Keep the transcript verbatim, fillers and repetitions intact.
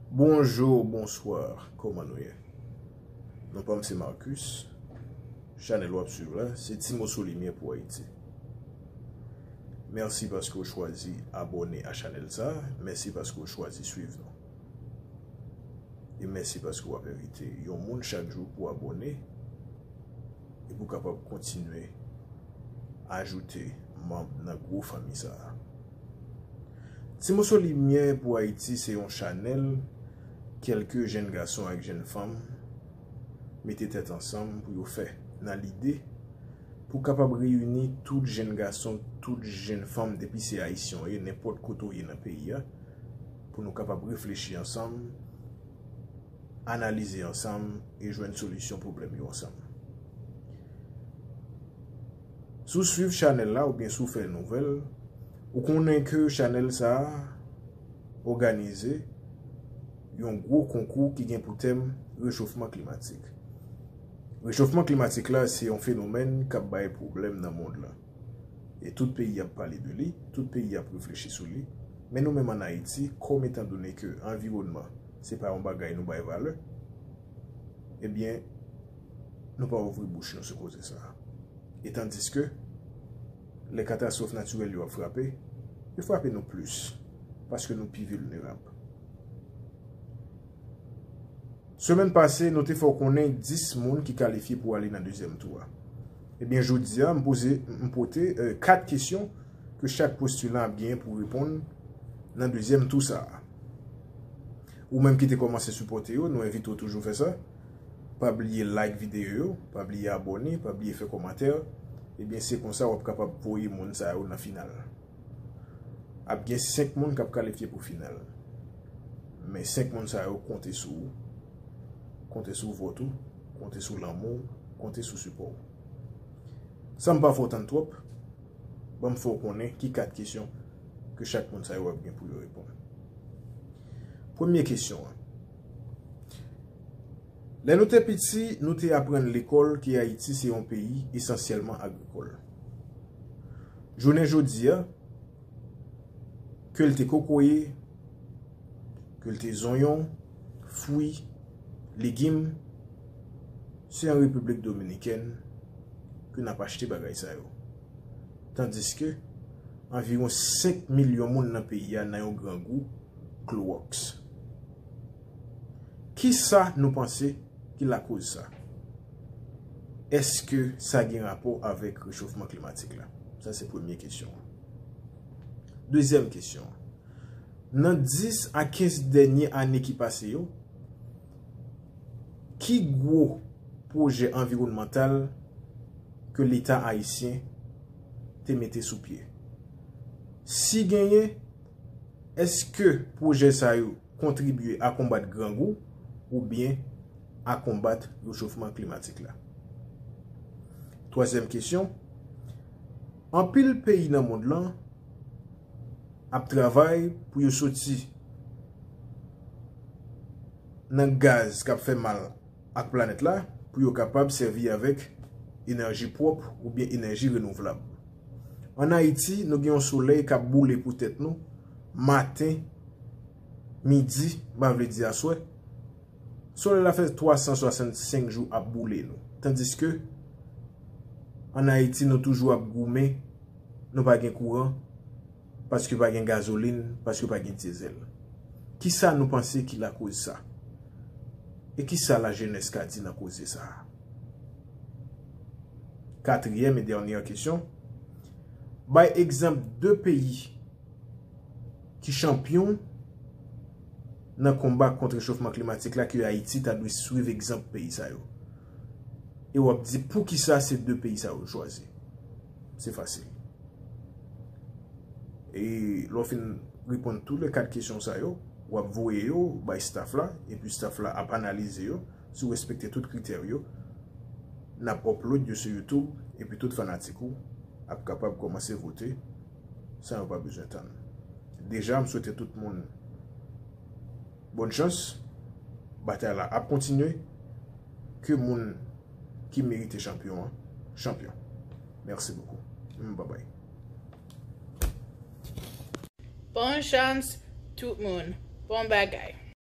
Bonjou, bonswa, kòman nou ye? Non pa m se Marcus. Chanèl w ap swiv la, se Ti Moso Limyè pou Ayiti. Mèsi paske w chwazi abòne a chanèl sa. Mèsi paske w chwazi swiv nou. E mèsi paske w ap envite yon moun chak jou pou abòne e pou kapab kontinye ajoute manm nan gwo fanmi sa a. Ti Moso Limyè pou Ayiti se yon chanèl kèlke jèn gason ak jèn fanm mete tèt ansanm pou yo fè nan lide pou kapab reyini tout jèn gason, tout jèn fanm, depi se Ayisyen w ye, nenpòt kote w ye nan peyi a, pou nou kapab reflechi ansanm, analize ansanm e jwenn solisyon pwoblèm yo ansanm. Si w swiv chanèl la oubyen si w fè nouvèl, ou konnen ke chanèl sa a òganize yon gwo konkou ki gen pou tèm rechofman klimatik. Rechofman klimatik la se yon fenomèn k ap bay pwoblèm nan mond lan. E tout peyi ap pale de li, tout peyi ap reflechi sou li. Men nou menm ann Ayiti, kòm etandone ke anviwònman se pa yon bagay nou bay valè, ebyen, nou pa ouvri bouch nou sou koze sa a. E tandiske lè katastwòf natirèl yo ap frape, yo frape nou plis, paske nou pi vilnerab. Semèn pase, nou te fè w konnen dis moun ki kalifye pou ale nan dezyèm tou a. Ebyen, jodi a, m poze, m pote, eh, kat kesyon ke chak postilan ap genyen pou reponn nan dezyèm tou sa a. Ou menm ki te kòmanse sipòte yo, nou envite w toujou fè sa. Pa bliye like videyo yo, pa bliye abòne, pa bliye fè kòmantè. Ebyen, se konsa w ap kapab voye moun sa yo nan final. Ap gen senk moun k ap kalifye pou final. Men senk moun sa yo konte sou ou, konte sou vòt ou, konte sou lanmou w, konte sou sipò w. San m pa fè w tann twòp, ban m fè w konnen ki kat kesyon ke chak moun sa yo ap gen pou yo reponn. Premye kesyon an. Lè nou te piti, nou te aprann lekòl ke Ayiti se yon peyi esansyèlman agrikòl. Jounen jodi a, ke l te kokoye, ke l te zonyon, fwi, legim, se an Repiblik Dominikèn ke n ap achte bagay sa yo. Tandiske anviwon senk milyon moun nan peyi a nan yon grangou klowòks. Kisa nou panse ki lakoz sa? Èske sa gen rapò avèk rechofman klimatik la? Sa se premye kesyon an. Dezyèm kesyon an. Nan dis a kenz dènye ane ki pase yo, ki gwo pwojè anviwònmantal ke Leta ayisyen te mete sou pye? Si genyen, èske pwojè sa yo kontribye a konbat grangou oubyen a konbat rechofman klimatik la? Twazyèm kesyon, anpil peyi nan mond lan ap travay pou yo soti nan gaz k ap fè mal ak planèt la pou yo kapab sèvi avèk enèji pwòp oubyen enèji renouvlab. Ann Ayiti, nou gen yon solèy k ap boule pou tèt nou maten, midi, m pa vle di aswè. Solèy la fè twa san swasannsenk jou ap boule nou. Tandiske ann Ayiti, nou toujou ap goumen, nou pa gen kouran, paske pa gen gazolin, paske pa gen dyezèl. Kisa nou panse ki lakoz sa? E kisa lajenès ka di nan koze sa a? Katriyèm e dènyè kesyon, bay egzanp de peyi ki chanpyon nan konba kont rechofman klimatik la, ke Ayiti ta dwe swiv egzanp peyi sa yo. E w ap di poukisa se de peyi sa yo chwazi. Se fasil. E lè w fin reponn tou le kat kesyon sa yo, w ap voye yo bay staff la, epi staff la ap analize yo. Si w respekte tout kritè yo, n ap upload yo sou YouTube, epi tout fanatik ou ap kapab kòmanse vote san yo pa bezwen tann. Deja, m swete tout moun bòn chans. Batay la ap kontinye. Ke moun ki merite chanpyon an chanpyon. Merci beaucoup. Mm, bye bye. Bon chans tout moun. Bon bagay.